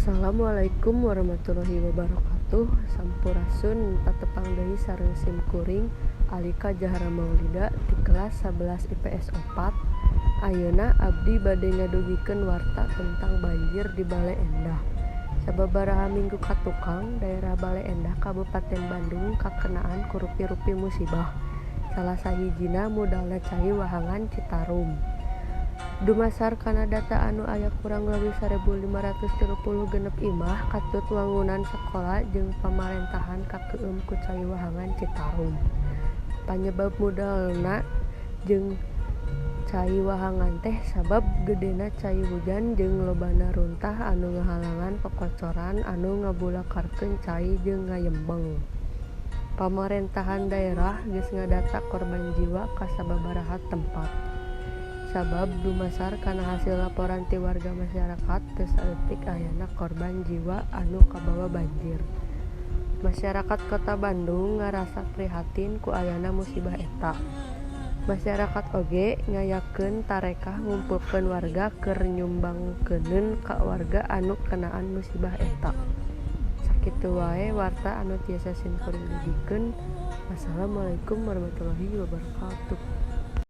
Assalamualaikum warahmatullahi wabarakatuh. Sampurasun, patepang deui sareng sim kuring Alika Jahra Maulida ti kelas 11 IPS 4. Ayeuna abdi bade ngadugikeun warta tentang banjir di Bale Endah. Sababaraha minggu katukang, daerah Bale Endah, Kabupaten Bandung, kakenaan ku rupi-rupi musibah. Salah sahijina mudalna cai wahangan Citarum. Dumasar kana data anu aya, kurang leuwih 1536 imah katut wangunan sakola jeung pamarentahan kakeueum ku cai wahangan Citarum. Panyebab mudalna jeung cai wahangan teh sabab gedena cai hujan jeung lobana runtah anu ngahalangan kokocoran anu ngabulakarkeun cai jeung ngayembeng. Pamarentahan daerah geus ngadata korban jiwa ka sababaraha tempat. Sabab dumasar kana hasil laporan ti warga masyarakat, teu saeutik ayana korban jiwa anu kabawa banjir. Masyarakat Kota Bandung ngarasa prihatin ku ayana musibah eta. Masyarakat oge ngayakeun tarekah ngumpulkeun warga keur nyumbangkeuneun ka warga anu kenaan musibah eta. Sakitu wae warta anu tiasa sim kuring dugikeun. Wassalamualaikum warahmatullahi wabarakatuh.